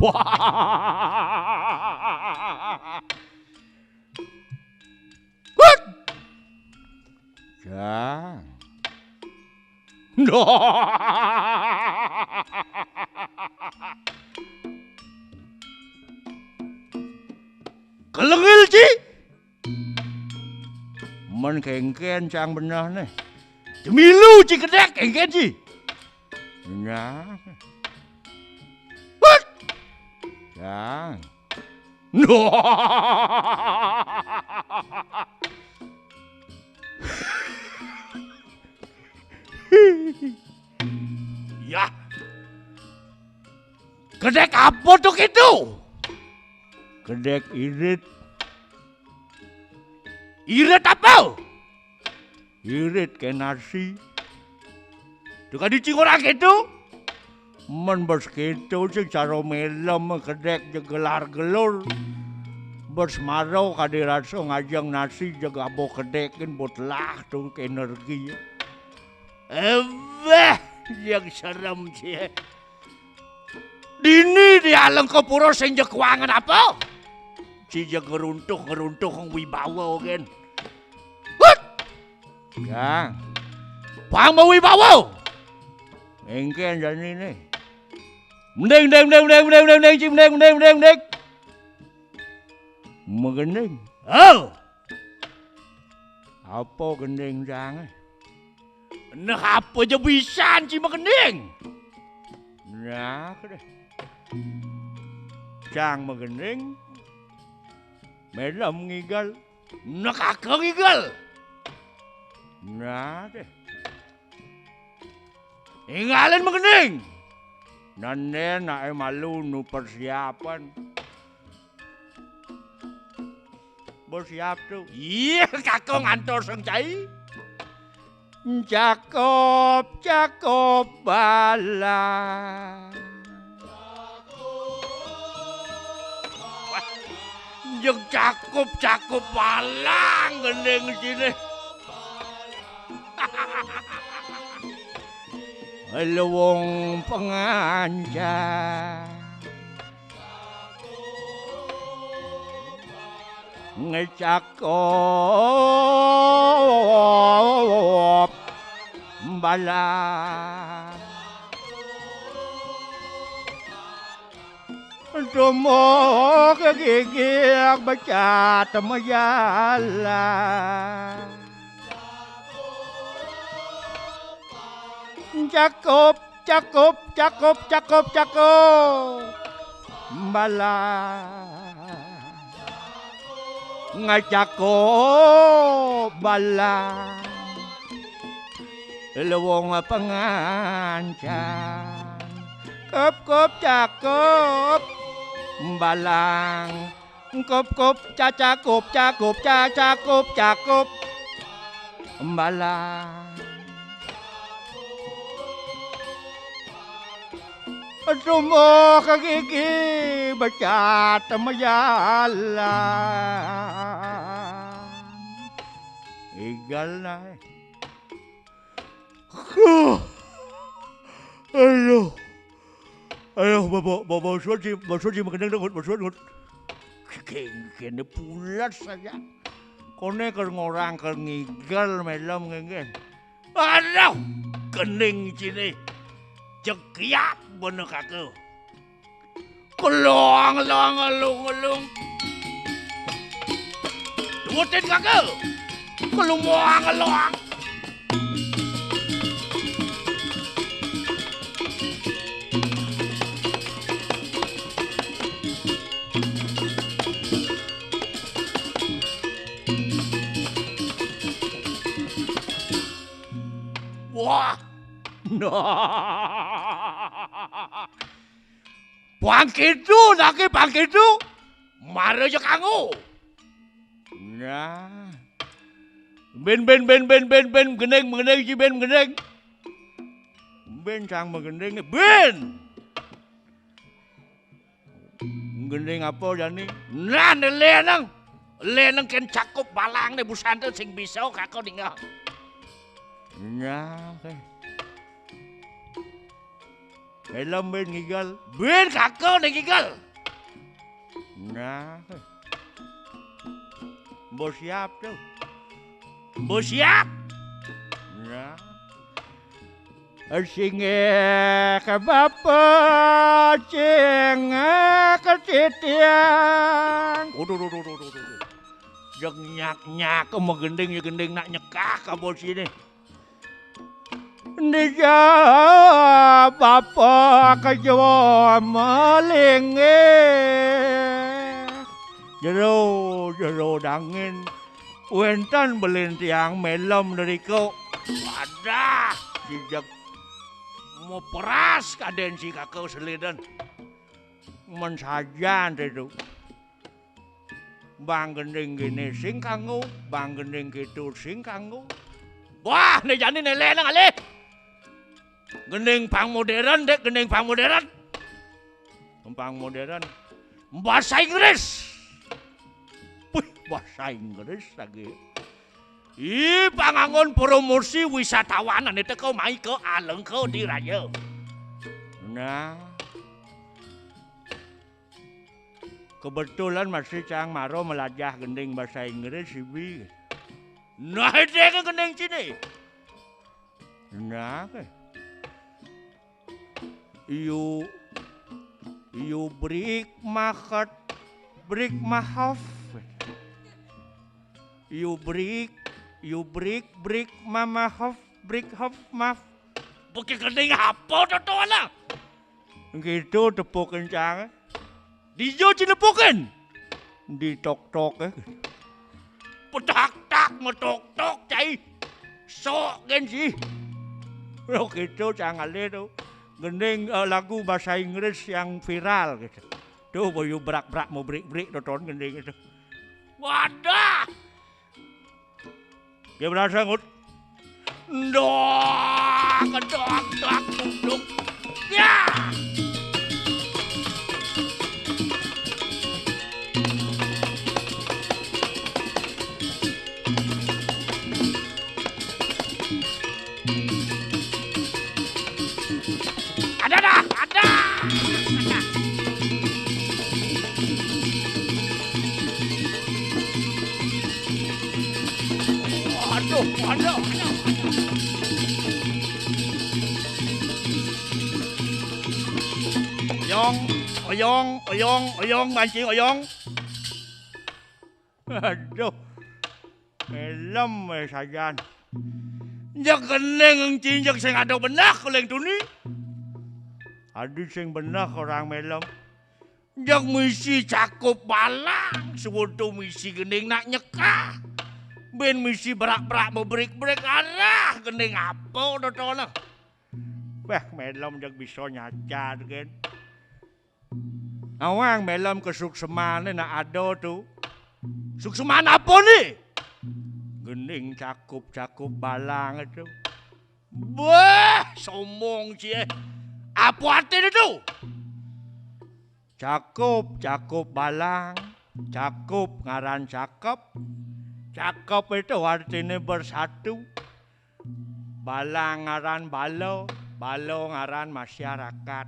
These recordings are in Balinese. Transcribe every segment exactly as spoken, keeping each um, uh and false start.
Wah. Hut. Jang. Kelengil, Ci. Men kéngkén cang benehné. Cemilu, Ci, kedék kéngkén, Ci. Nah. Hut. Cang. Yah. Kedék apa to kéto? Kedék irit. Irit apa? Irit ké nasi. To kadi cingurang kéto? Men bes kéto sing cara mélem kedék jeg gelar-gelur. Bes mara kadi rasa ngajeng nasi jeg aba kedékin bot lah to energi. Ewéh, jeg serem, Ci. Dini di Alengkapura sing jeg kuangan apa? Ci jeg ngeruntuh-ngeruntuh wibawa gén. Hut! Jang. Pang mawibawa. Éngkén janiné. Mending, mending, mending, mending, mending, mending, mending, Ci, mending, mending, mending, mending. Magending. Oh. Apa gending cangé? Nah, apa ja bisan, Ci, magending? Nah, kedék. Cang magending. Mélem ngigel. Nah, kaka ngigel. Nah, deh. Ingalin magending. Nandén aé malu nu persiapan. Bersiap to. Iya, kaka ngantos cai. Cakep, cakep balang. Wah, jeg cakep, cakep balang gending sini. Luwung pengancan. Ngecakep balang. Tumuh gigig becat majalan. Cakep, cakep, cakep, cakep, cakep. Balang. Ngacakep balang. Luwung pengancan. Kep, kep, cakep. Balang. Kup, kup, cacakup, cakup, cacakup, cakup. Balang. Tumuh ke gigi becat majalan. Igel naé. Huh. Aduh. Aduh, Bapak, Bapak Suci, Bapak Suci magending dong, Bapak Suci. Kéné pules saja. Koné keur ngorang keur ngigel mélem ngéngkén. Aduh, gending ciné. Jegiak bener kaka. Kelong, kelong, kelong, kelong. Tutin kaka. Kelumong, kelong. Wah. Nah. Pang kéto, naké pang kéto. Mara ja kanggo. Nah. Bén, bén, bén, bén, bén, bén, gending, gending, ci bén, gending. Bén cang magending, bén. Gending apa jani? Nah, né léneng. Léneng kén cakep balang né busan téh sing bisa kaka ninggal. Nah, oké. Mélem bén ngigel. Bén kaka né ngigel. Nah. Mbok siap to. Mbok siap. Nah. Sing ka bapa, sing ka titiang. Waduh, waduh, waduh, waduh, waduh. Jeng nyak-nyak, magending, ya gending nak nyekah ka bos ini. Dija bapa kejo malinggih. Jero, jero dangin. Wénten belin tiang mélem deriko. Wadah, sijek meperas kadén si kaka seliden. Men sajan itu. Bang gending gini sing kanggo, bang gending gitu sing kanggo. Wah, né jani né léna ngalih. Gending pang modern, Dék, gending pang modern. Pang modern. Bahasa Inggris. Wih, bahasa Inggris lagi. Ih, panganggon promosi wisatawan ané teka mai ka Alengka Diraya. Nah. Kebetulan masih cang maro melajah gending bahasa Inggris, Ibi. Nah, itu gending sini. Nah, ke. You, you break my heart, break my half. You break, you break, break mama half, break half, maaf. Pakai gending apa to, to, alah? Gitu tepuk kencang. Dijo cinepukin. Ditok-tok, eh. Petak-tak, metok-tok, cai. Sok gen sih. Lo gitu, cang alih tuh. Gending, eh, lagu bahasa Inggris yang viral gitu. Tuh, boyu brak-brak, mau brik-brik, nonton gending itu. Wadah. Dia berasa ngut. Ndok, ndok, ndok, ndok. Ya. Ada dah, ada. Ada. Waduh, waduh, waduh. Oyong, oyong, oyong, oyong, mancing oyong. Aduh. Mélem wé sajan. Jek gending cing jek sing ada benah kuling tuni. Adi sing benah orang mélem. Jek misi cakup balang, sewodo misi gending nak nyekah. Bén misi berak-berak bebrik-brik arah gending apa dotona. Bah, mélem jek bisa nyacat kan. Awang mélem kesuksemané nak ada tu. Sukseman apa ni? Gending cakup-cakup balang itu. Bah, sombong cie. Apa artinya tu? Cakup, cakup balang, cakup ngaran cakep. Cakep itu artinya bersatu. Balang ngaran balo, balo ngaran masyarakat.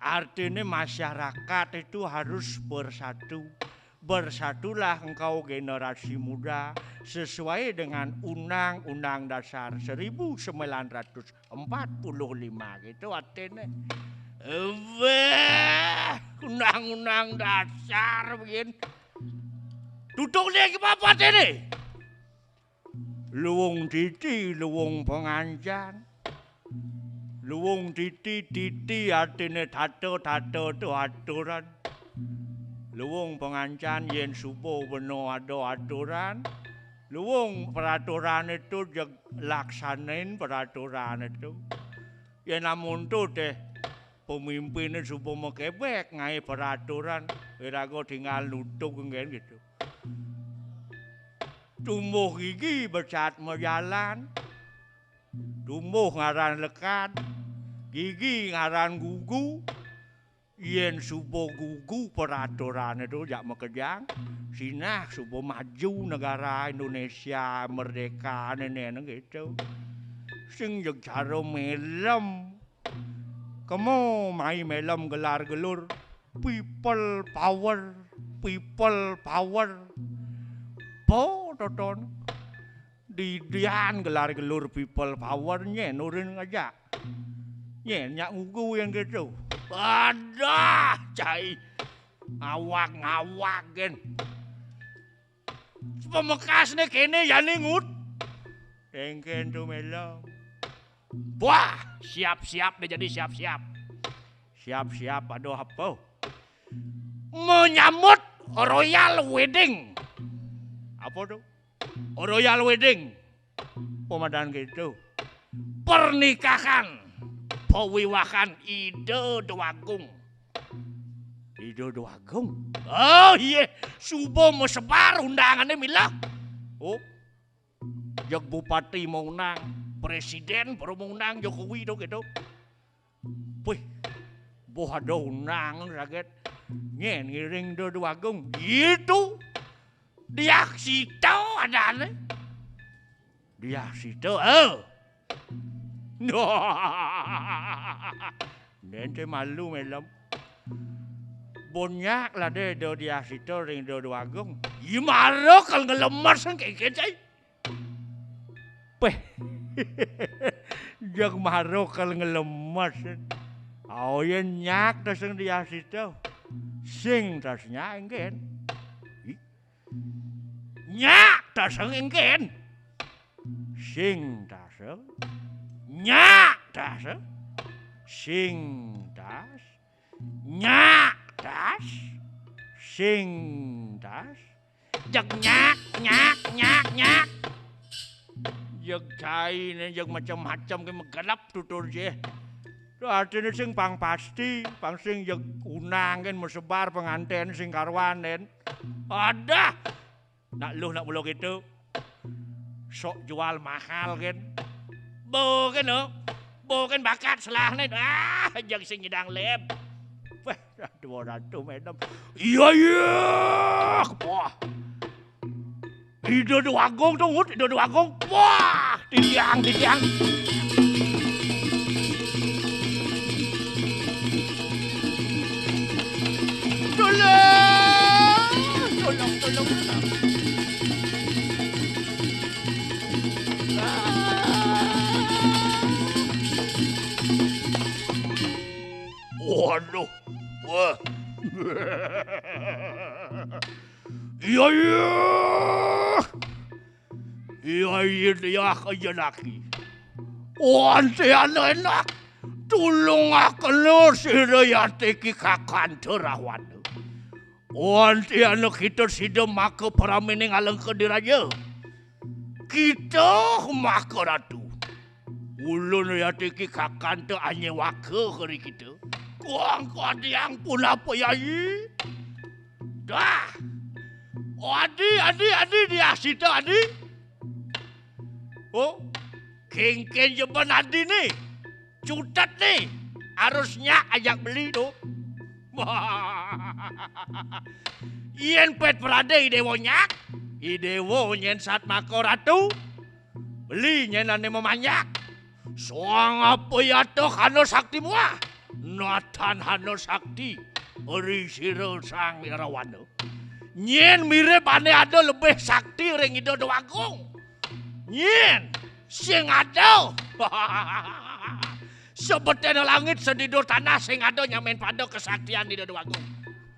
Artinya masyarakat itu harus bersatu. Bersatulah engkau generasi muda sesuai dengan Undang-Undang Dasar seribu sembilan ratus empat puluh lima gitu artinya. Wah, Undang-Undang Dasar begin. Tutuk dia ke apa artinya? Luwung titi, luwung pengancan. Luwung titi, titi artinya tata, tata tu aturan. Luwung pengancan yén suba bena ada aturan. Luwung peraturan itu jeg laksanain peraturan itu. Yén amun tu téh pemimpinné suba makebek ngaé peraturan, iraga tinggal nutuk ngén gitu. Tumbuh gigi becat majalan. Tumbuh ngaran lekad. Gigi ngaran gugu. Yén suba gugu peraturan itu jak makejang, sinah suba maju negara Indonesia merdeka nénéné gitu. Sing jeg cara mélem. Kemo mai melem gelar gelur, people power, people power. Po toton. Didian gelar gelur people power nyen urin ngajak. Nyen nyak ngugu yang gitu. Adah, cai. Awak ngawak gen. Pamekasne kene yani ngut. Engken tu melem. Wah, siap-siap deh jadi siap-siap. Siap-siap, aduh apa? Menyambut royal wedding. Apa tu? Royal wedding. Pemadan gitu. Pernikahan. Pewiwahan Ida Dewagung. Ida Dewagung. Oh, iya. Suba mesebar undangannya mila. Oh. Jeg bupati mau undang, presiden baru mau undang Jokowi tu gitu. Wih, boh ada undang saget. Nyen ngiring Ida Dewagung. Itu. Diah Sita adane. Diah Sita, eh. Nente malu melem. Bonyak lah deh do Diah Sita ring Ida Dewagung. Iya mara kal ngelemes kan keket, cai. Peh. Jeg mara kal ngelemes. Au yen nyak taseng Diah Sita. Sing tas nyak engken. Ih. Nyak taseng engken. Sing taseng. Nyak taseng. Sing tas. Nyak tas. Sing tas. Jeg nyak, nyak, nyak, nyak. Jeg cai ne, jeg macam-macam ke megelap tutur je. Tu artine sing pang pasti, pang sing jeg unang kan mesebar penganten sing karuan den. Adah. Nak luh nak mula gitu. Sok jual mahal kan. Bo kan no. Bo kan bakat selah ne. Ah, jeg sing nyidang lem. Wah, aduh ratu medem. Iya, iya. Wah. Ida Dewagung tu, Ngut, Ida Dewagung. Wah, titiang, titiang. Tolong, tolong, tolong, tolong. Ah. Waduh. Wah. Iya, iya. Iya, iya, iya, iya, laki. Wan, tiada enak. Tulung aku sira yatiki kakanta Rahwana. Wan, tiada kita sida maka paramining alengka diraja. Kita maka ratu. Ulun yatiki kakanta anyewaka keri kita. Kuang kuadiang pun apa yai? Dah. Oh, adi, adi, adi, dia sita adi. Oh, kengken jeban adi ni. Cutat ni. Harus nyak ajak beli tu. Yen pet perade idewo nyak. Idewo nyen sat maka ratu. Beli nyen ane memanjak. Soang apa yata hana sakti muah. Natan hana sakti. Eri sira sang irawana. Nyen mirip ane ada lebih sakti ring Ida Dewagung. Nyen sing ada. Sebetena langit sedido tanah sing ada nyamen pada kesaktian Ida Dewagung.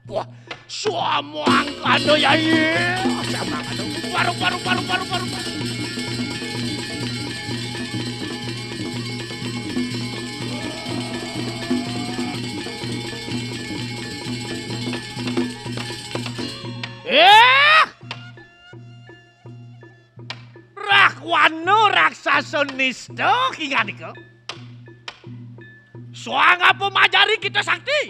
Wah, suamuang kado yai. Suamuang kado. Baru, baru, baru, baru, baru. Eh! Rahwana raksasa nista kinganika. Soang apa majari kita sakti?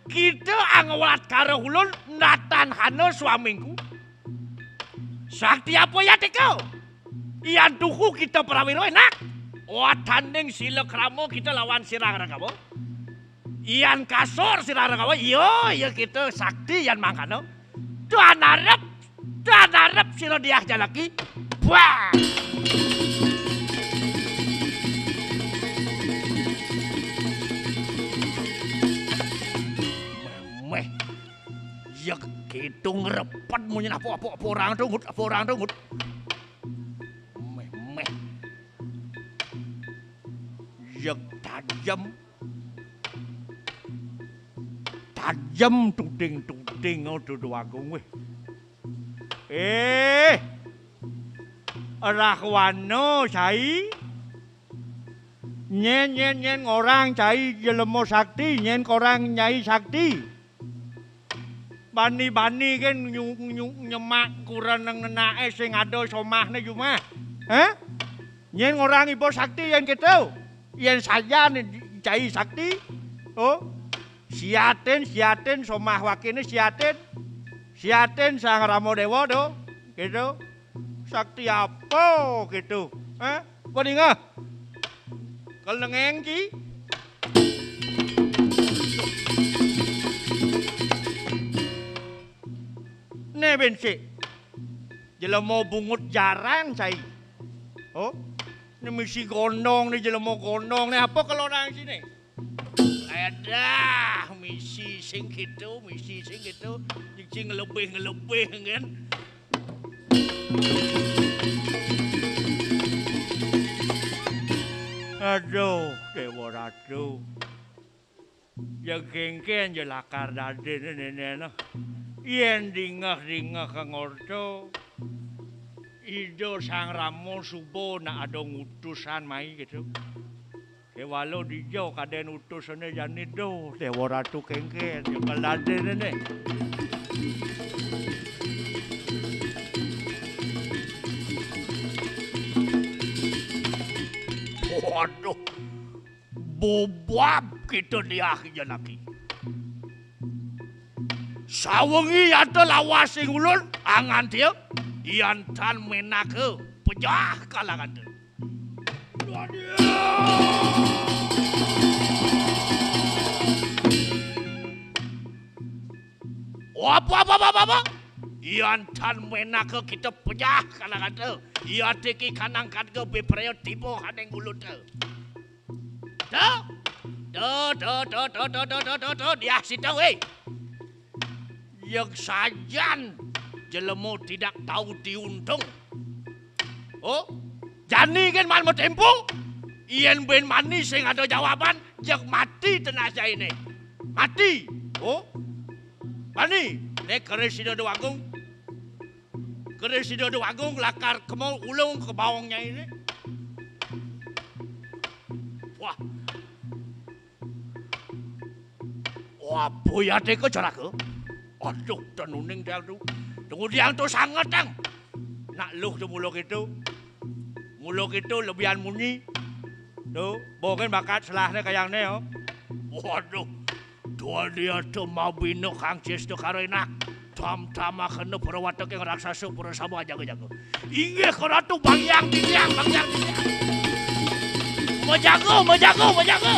Kita angwat kara ulun natan hana suamingku. Sakti apa ya teka? Ian tuhu kita prawira enak. Watanding sila krama kita lawan sirang ragawa. Ian kasor sirang ragawa. Iya, iya kita sakti ian mangkana. Tuan arep, tuan arep sira diah jalaki. Wah. Tung ngrepet munyin apa, apa, apa orang to, Ngut, apa orang to, Ngut. Méh, méh. Yég tajem. Tajem tuding-tuding, oh, Dudu Agung wéh. Eh, Rahwana cai. Nyén, nyén, nyén ngorang cai jelema sakti, nyén korang nyai sakti. Bani-bani kén nyu-, nyu-, nyemak kureneng nenaké sing ada somahné jumah. Hah? Nyén ngorang iba sakti yén kéto? Yén sajan cai sakti? Oh. Siatin, siatin somah wakiné siatin. Siatin Sang Rama Déwa to. Kéto. Sakti apa kéto? Hah? Apa ningeh? Kelengeng ki? Né bén sik. Jelema bungut jarang cai. Oh, né misi gondong né, jelema gondong né, apa kala nang sini? Adah, misi sing kéto, misi sing kéto. Cicing ngelebih-ngelebih kan. Aduh, Déwa Ratu. Ya kéngkén ya lakar dadiné néné. Yén dingeh-dingeh ka ngorta, Ida Sang Rama suba nak ada ngutusan mai kéto. Kéwala dija kadén utusané jani, duh, Déwa Ratu, kéngkén ya ka dadiné né. Waduh. Bobab kita diah Janaki. Sawengi yata lawas sing ulun, angan tiep, yan tan ménaka pejah kalangata. Apa, apa, apa, apa, apa? Yan tan ménaka kita pejah kalangata. Iya tiki kanang kadga bipraya tiba haning ulunta. Tuh. Tuh, tuh, tuh, tuh, tuh, tuh, tuh, tuh, tuh, diah sita, wéh. Yeg sajan jelema tidak tahu diuntung. Oh, jani kén man matempo. Yén bén mani sing ada jawaban, jeg mati tenas jainé. Mati. Oh. Mani, né keris Ida Déwa Agung. Keris Ida Déwa Agung lakar kema ulung ka baong nyainé. Wah. Wah, boyate ka jaraga. Aduh, tenuning tiang tu. Tunggu tiang tu sanget, Tang. Nak luh tu mula kitu. Mula kitu lebihan munyi. Tu, bongin bakat selahne kayangnya, yo. Waduh. Dua dia tu mabina Kang Cis tu karo enak. Tam-tamakena para wateking raksasa para sama jaga-jaga. Inggih ka ratu, bagiang titiang, bagiang titiang. Majaga, majaga, majaga.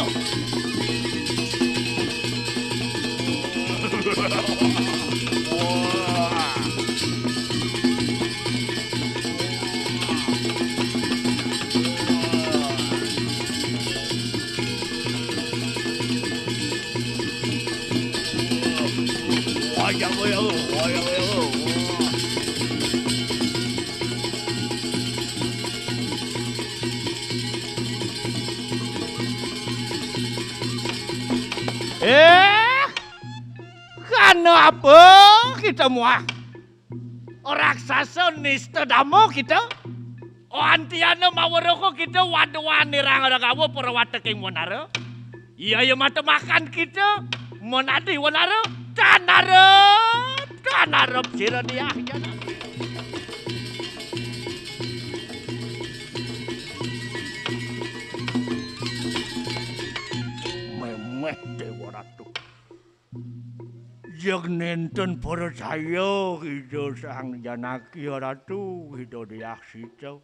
Wayang, wayang, wayang, wayang. Eh, kenapa kita muah? Raksasa nista dama kita. Antiana maweruh kita waduan nirang ragawa para wateking wanara. Iya, iya, mata makan kita. Menadi wanara. Tanara. Tanara sira diah jana. Memeh Dewa Ratu. Jeg nenten percaya Ida Sang Janaki Ratu, Ida Diah Sita.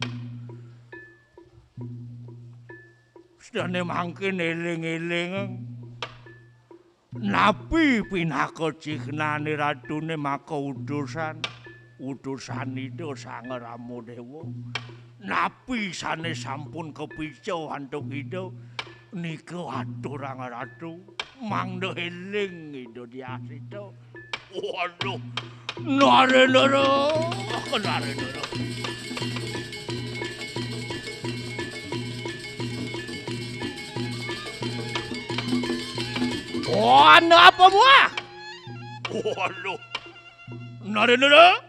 Sedane mangkin eling-eling. Napi pinaka cihnane ratune maka utusan, utusan Ida Sang Rama Dewa? Napi sane sampun kapica antuk Ida? Nika aturang Ratu, mangda eling Ida Diah Sita. Waduh, Narendra, Narendra. Wah, napa muah? Waduh. Narendra.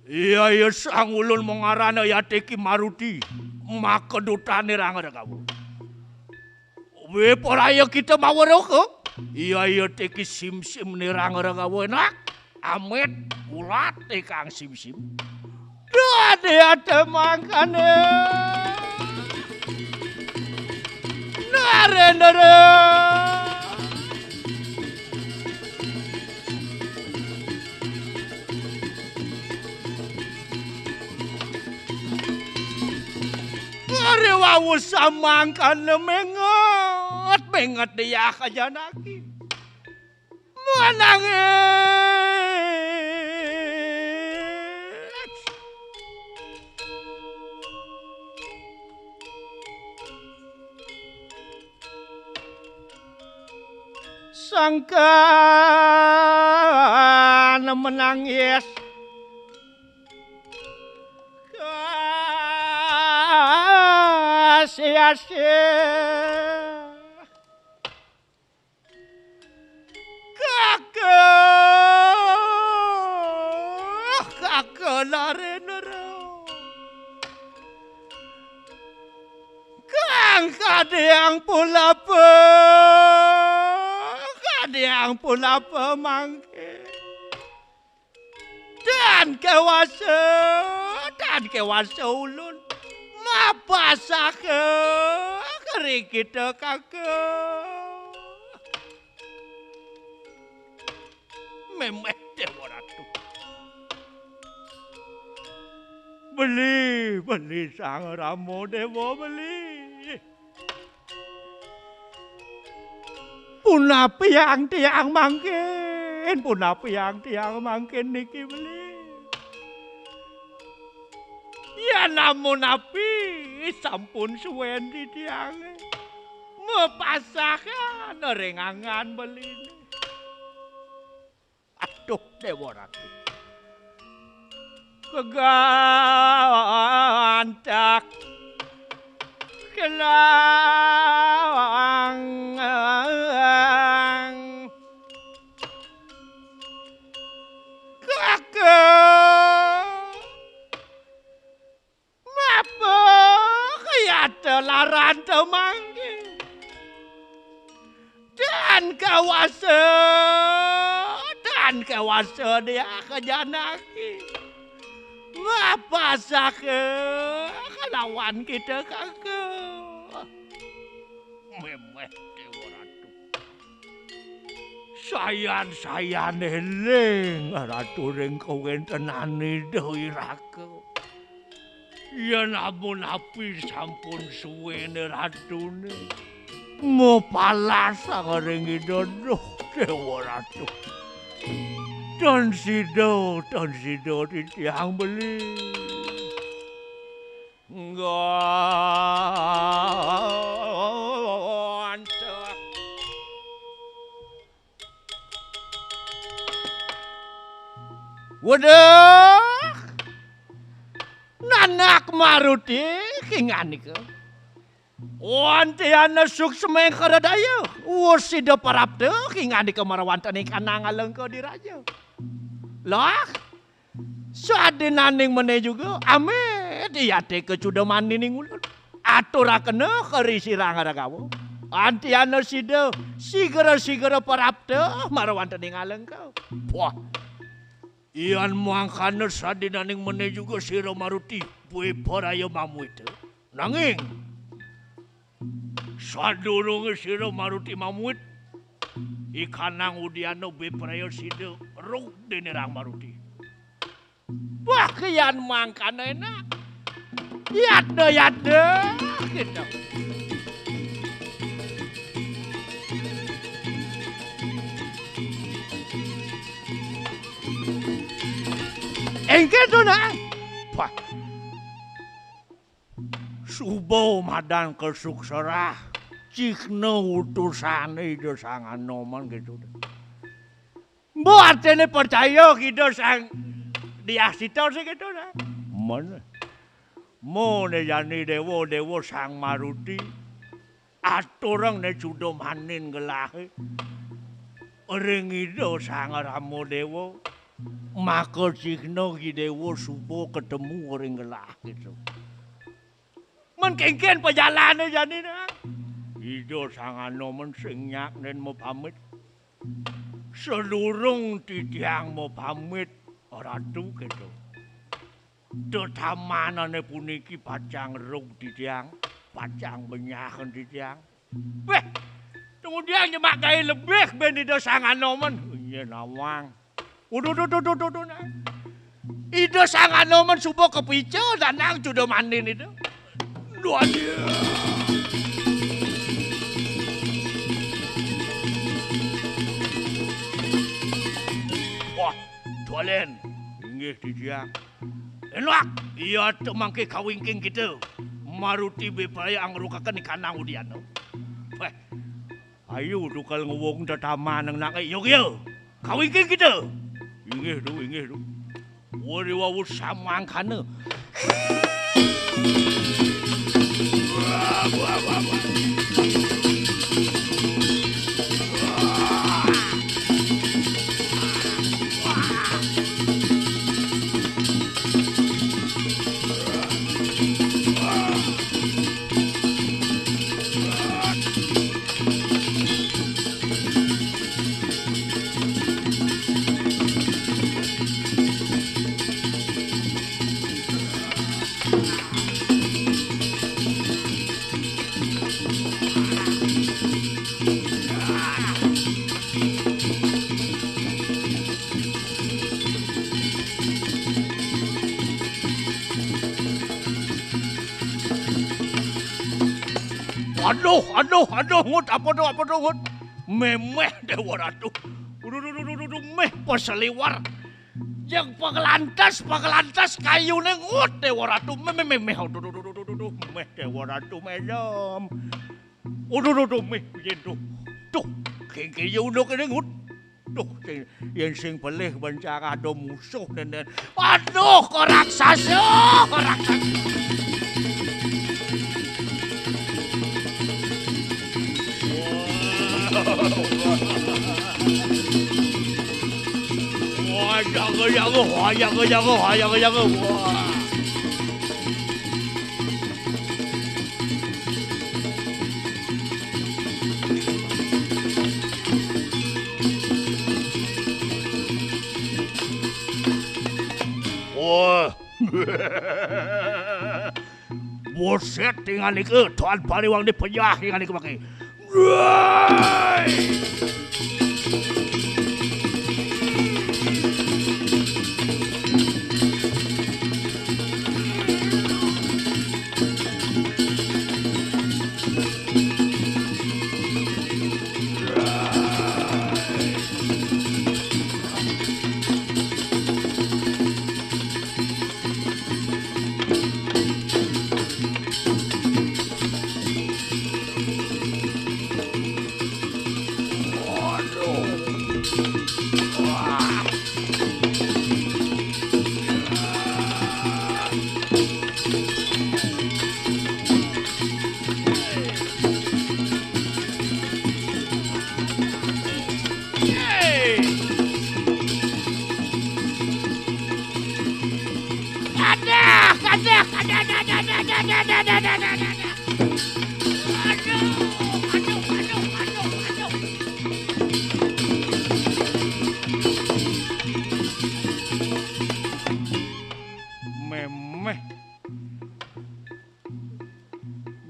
Iya, iya, sang ulun mangarana ya teki Maruti. Makedutane Rangregawa. Wipraya kita maweruh, eh? Iya, iya, teki simsim ni Rangregawa, nak. Amit, ulat, tekang simsim. Dadi ate mangkane. Narendra. Ari wau samangkana menget, menget dia ka Janaki. Menangis. Sangkan menangis. Kasih-kasih. Kakak, kakak Narendra. Kang kadang pun apa, kadang pun apa mangke. Dan kewasa, dan kewasa ulun mapasaka keri kita, kakak. Memeh Dewa Ratu. Beli, beli Sang Rama Dewa, beli. Punapi yang tiang mangkin, punapi yang tiang mangkin niki, beli. Ya, namun napi sampun suwen titiange mapasakan ring angan, beli. Aduh, Dewa Ratu. Kegantak kelang. Kakak. Mapa kaya telaran temangge. Dan kawasa, dan kawasa dia ka Janaki. Mapasaka kalawan kita, kakak. Memeh Dewa Ratu. Sayan-sayan eling Ratu ring kawentenan Ida Iraka. Yen amun api sampun suwene ratune mapalas ring Ida, duh, Dewa Ratu. Tan sida, tan sida titiang beli. Nggontek. Wedek. Nanak Maruti kinganika. Wantiana suksmeng kredaya. Wus sida parapta kinganika marawantening kanang alengka diraja. Lah, sadinaning mene juga, amit yate kacuda manining ulun. Aturakena ka Risi Rangregawa. Antiana sida sigera-sigera parapta marawantening alengka. Wah. Yan mangkana sadinaning mene juga sira Maruti, wipraya mamuita. Nanging sadurunge sira Maruti mamuit, ikanang udiana wipraya sida rug dene Rang Maruti. Wah, yan mangkana enak. Yadda, yadda, gitu. Engke to, nah. Wah. Suba madan kasukserah. Cihna utusane Ida Sang Anoman gitu. Mbok artine percaya Ida Sang Diah Sita sing keto, nah. Mene. Mene jani dewa, dewa Sang Maruti. Aturang ne Cudamaning gelahe. Ring Ida Sang Rama Dewa. Maka cihna Ida Dewa suba ketemu ring gelah gitu. Men kengken pajalane jani, nah. Ida Sang Anoman sing nyak nen mapamit. Sadurung titiang mapamit, Ratu, gitu. Tetamanane puniki pacang rug titiang, pacang benyahan titiang. Weh, kemudian nyemak gae lebih ben Ida Sang Anoman. Iya nawang. Uduh, duh, duh, duh, duh, duh, nah. Ida Sang Anoman suba kapica danang Cudamaning itu. Duh, aduh. Wah, Dolen. Inggih, titiang. Enak, iya te mangke kawingking kita. Maruti bepaya angrukaken ikanang udiana. Weh, ayo tukal ngwong tetaman nang nak, iya, iya. Kawingking kita. Inggih, duh, inggih, duh. Wari wau samangkana. Aduh, aduh, aduh, Ngut, apa tuh, apa tuh, Ngut? Memeh Dewa Ratu. Uduh, uduh, uduh, uduh, uduh, meh paseliwer. Jeng pagelantes, pagelantes kayune, Ngut, Dewa Ratu. Meh, meh, meh, meh. Uduh, uduh, uduh, uduh, uduh, uduh, meh Dewa Ratu, meh, Dam. Uduh, uduh, uduh, meh, piye, duh. Duh, kengke ya unduk ini, Ngut. Duh, sing, yen sing pelih bencang ada musuh nenen. Aduh, kok raksasa, kok raksasa. Wah, jaga, jaga, wah, jaga, jaga, wah, jaga, jaga, wah. Wah. Buset, tingan niki, Tuan Pariwang dipejah, tingan niki, maki. Wah. Aduh, aduh, aduh, aduh. Aduh, aduh, aduh, aduh, aduh. Memeh.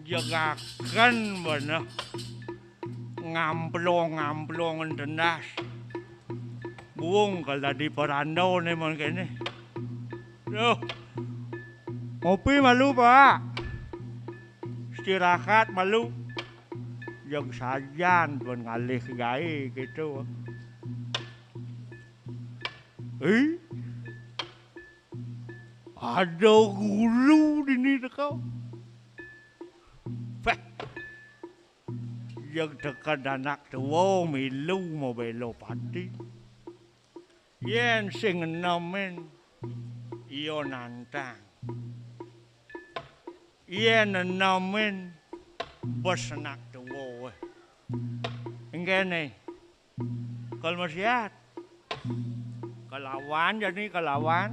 Jegaken beneh. Ngamplong-ngamplong tendas. Buung kal dadi perandone mon kene. Duh. Ngopi malu, Pak. Istirahat malu. Yang sajan pun ngalih gawe gitu. Eh? Ada guru dini teka. Feh. Yang teka anak tua milu mabela pati. Yén sing enemin, iya nantang. Yén enemin, bes nak tuwa wéh. Engkéné. Kal mesiat. Kelawan jani kelawan.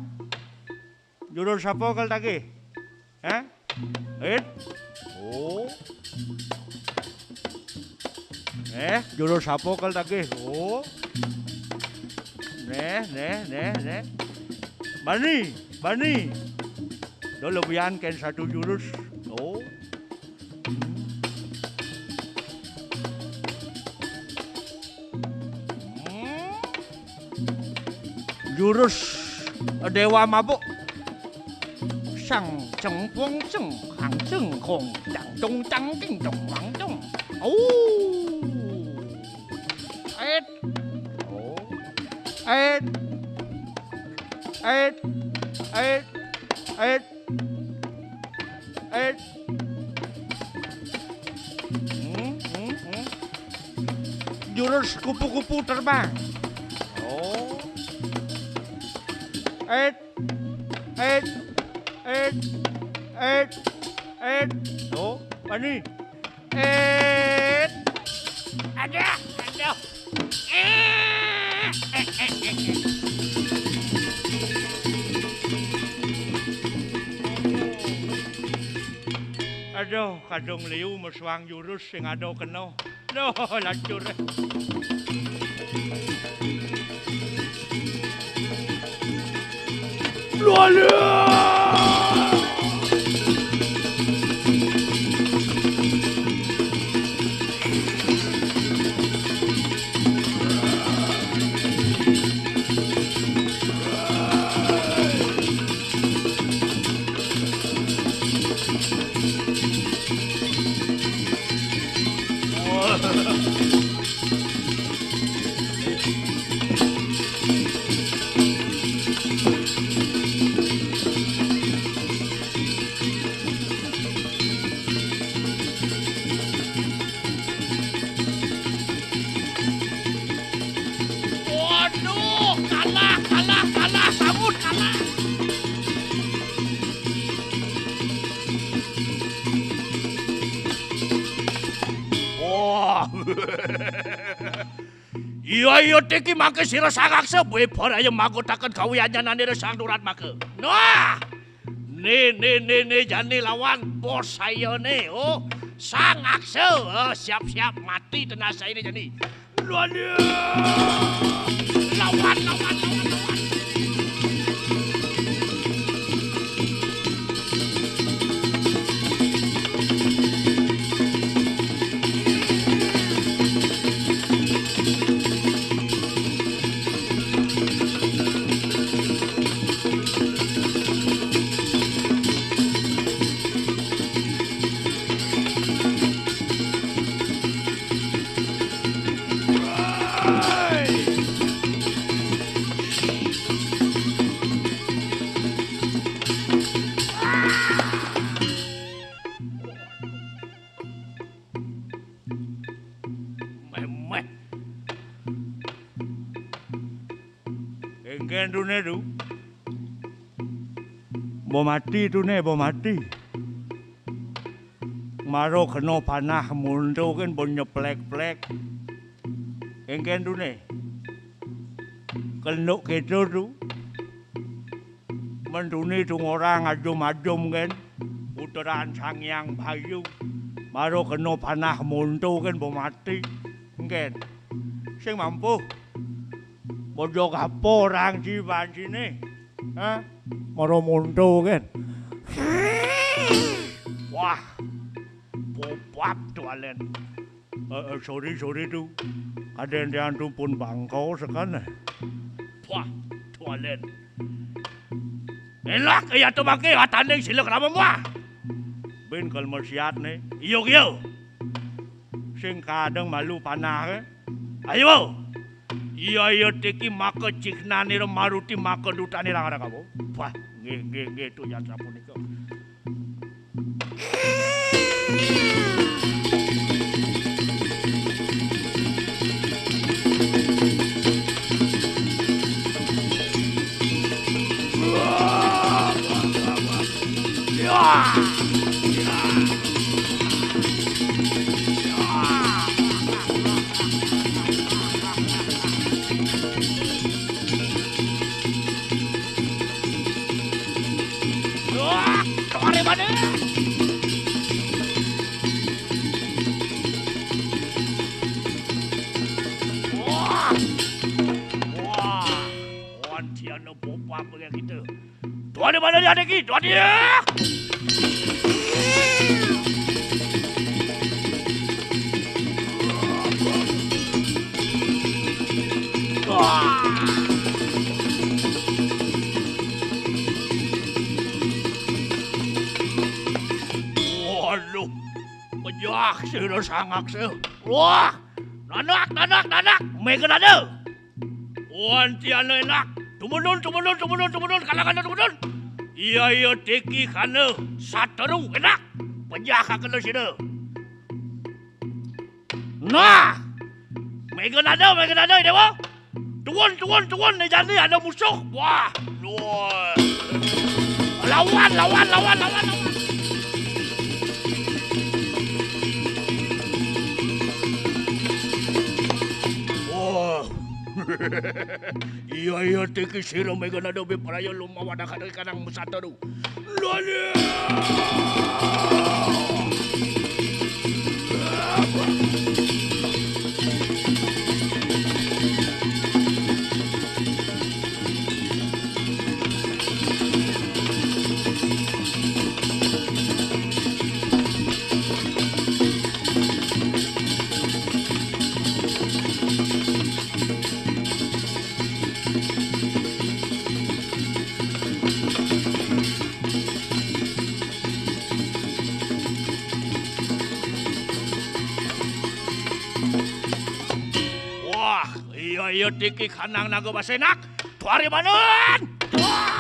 Jurus sapa kal tagih? Hah? It? Oh. Néh, jurus sapa kal tagih? Oh. Néh, néh, néh, néh. Bani, bani. Do lebihan kén satu jurus. Oh. Hmm. Jurus Dewa Mabuk. Sang ceng pung ceng, hang ceng kong, cang tung cang ting tong wang tong. Oh. Et. Oh. Et. Et. Et. Et. Et. Hmm, hmm, hmm. Jurus kupu-kupu terbang. Oh. Et. Et. Et. Et. Et. Oh, Pani. Et. Aduh, aduh. Eh, eh, eh, eh, eh. Aduh, kadung liu mesuang jurus sing ada kena. Duh, lacur. Lala! Waduh, kalah, kalah, kalah, Samud kalah. Wah. Iya, iya, tiki mangke sira sangaksa, bebar ayo mangkotaken kawiyanyanane Sang Durat mangke. Nah, ne, ne, ne, ne, jani lawan bos sayane, oh, sangaksa, oh, siap-siap mati tenasaine jani. Lawan, lawan, lawan, lawan. Meh, meh. Engken tune tu. Bo mati tune, bo mati. Maro kena panah muntukin bo nyeplek-plek. Engken tune. Kenduk keto tu. Mentuni tu ngorang ajum-ajum kan. Puteran Sang Hyang Bayu. Maro kena panah muntukin bo mati. Engken. Sing mampu. Bojo gapo orang ci bancine. Hah? Mara monto kan. Wah. Bobab tu alen. Eh, eh, sorry, sorry tu. Kaden tiang tu pun bangko sekan, eh. Wah, tu alen. Elak ya tu bangke atanding sila kerama muah. Bin kal masiat ne. Iyo, iyo. Sing kadang malu panah, eh. Ayo. Iya, iya, tiki maka cihnane ra maruti maka dutane ra ngarang apa? Wah, nggih, nggih, nggih, tu yatra punika. Wah, kemari mana? Wah. Wah. Wan tiana bopak bagi kita. Tuan di mana dia, Deki? Tuan dia. Wah. Waduh. Pejah sih, sangak sih. Wah. Nanak, nanak, nanak. Mega nada. Wan tiana enak. Tumunun, tumunun, tumunun, tumunun. Kalangan tumunun. Iya, iya, tiki kana sateru enak. Pejah kana sida. Nah. Mega nada, mega nada, Dewa. Tuwun, tuwun, tuwun, ni jani ada musuh. Wah, wah. Lawan, lawan, lawan, lawan, lawan. Wah. Iya, iya, tiki sira mega nada be paraya lumawan akad kanang mesata tu. Lali. Wah, iya, iya, tiki kanang naga basenak. Tuari manun. Wah.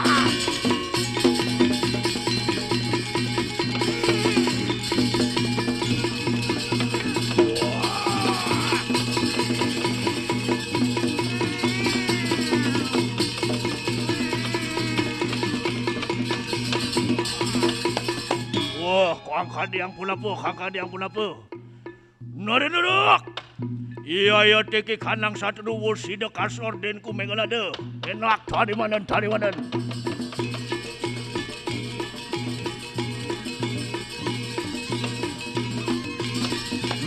Wah, kang kadiang punapa, kang kadiang punapa. Nari nuruk. Iya, iya, tiki kanang satru wus sida kasor den ku megalada. Enak tarimanan, tarimanan.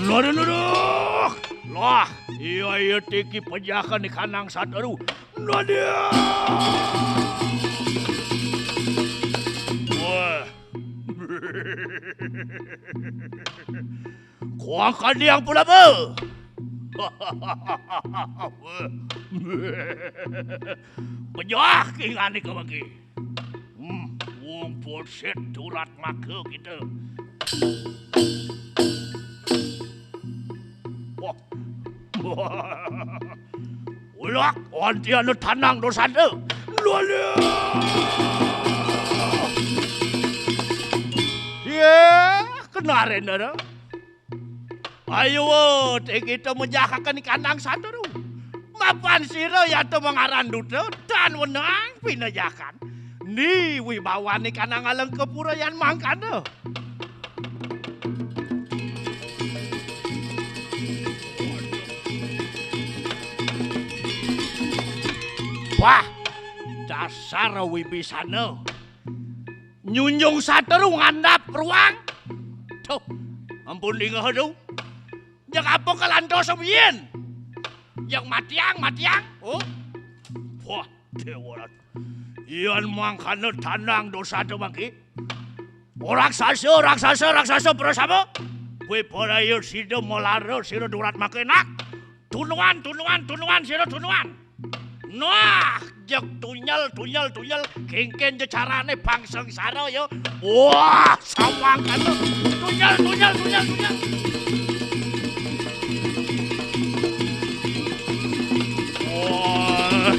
Nari nuruk. Lah, iya, iya, tiki pejakan di kanang satru. Nadi. Wah. Kuang kadiang pula ba. Pejah kingani ka bagi. Hmm, wong poset turat maka kita. Wah. Ulak, anti anu tanang dosana. Lala. Ya, kenaren ada. Ayo, teh kita menjakakan kandang satu tu. Mapan sira ya tu mengaran duta dan wenang pinajakan. Ni wibawan ni kanang aleng kepura yan mangkana. Wah, dasar wibisana. Nyunjung sateru ngandap ruang. Tuh, ampun dingeh tu. Yang apa kalantos biyen? Yang matiang, matiang. Oh. Wah, dewa. Yan mangkana tandang dosa tu mangki. Oh, raksasa, raksasa, raksasa prasama. Kue paraya sida malara sira durat makenak. Tunuan, tunuan, tunuan, sira tunuan. Nah, jeg tunyel, tunyel, tunyel. Kengken je carane bang sengsara ya. Wah, sawang kan. Tunyel, tunyel, tunyel, tunyel. Wah.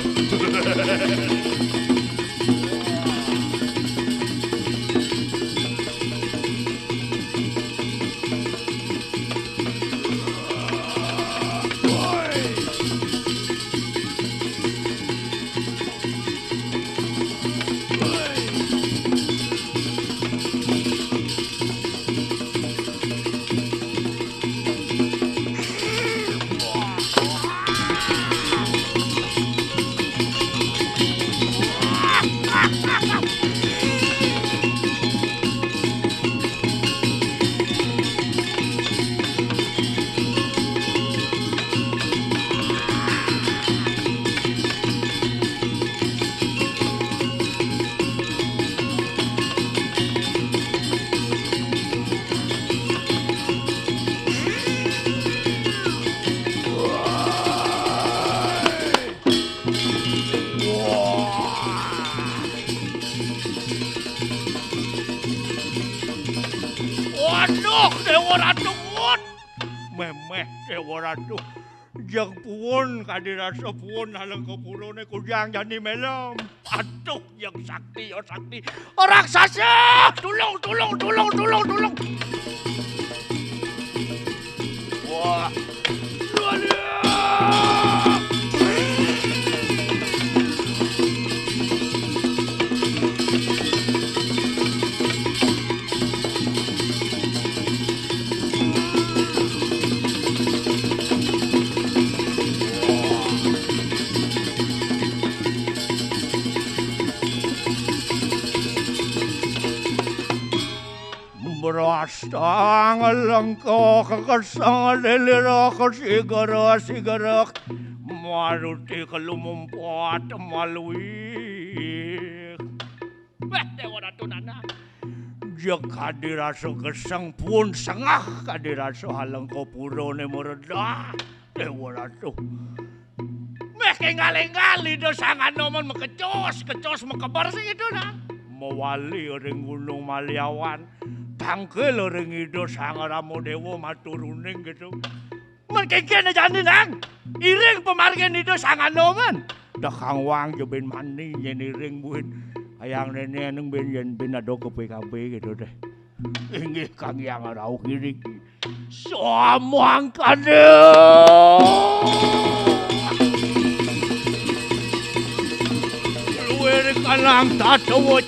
Aduh, Déwa Ratu kuwat. Méméh Déwa Ratu. Jeg puun kadi rasa puun Alengka Purane kujang jani mélem. Aduh, jeg sakti, ya sakti. Raksasa, tulung, tulung, tulung, tulung, tulung. Wah. Brastang lengko kekesang lelira kesigera sigerek maruti kelumumpat maluih. Wah, Déwa Ratu Nana. Jeg kadi rasa geseng pun sengah kadi rasa Alengka Purane meredah. Déwa Ratu. Méh kénggal-énggal Ida Sang Anoman makecos, kecos makeber sing itu nah. Mawali ring Gunung Maliawan, tangkil ring Ida Sang Rama Déwa maturuning gitu. Men kéngkén jani nang iring pamargin Ida Sang Anoman. Dah Kang Wang jebin mani nyén iring buin. Kayang néné ning bin yén bin ada ke P K B gitu deh. Inggih Kang Hyang rauh iriki. Samangkana. Luwir kanang tatawa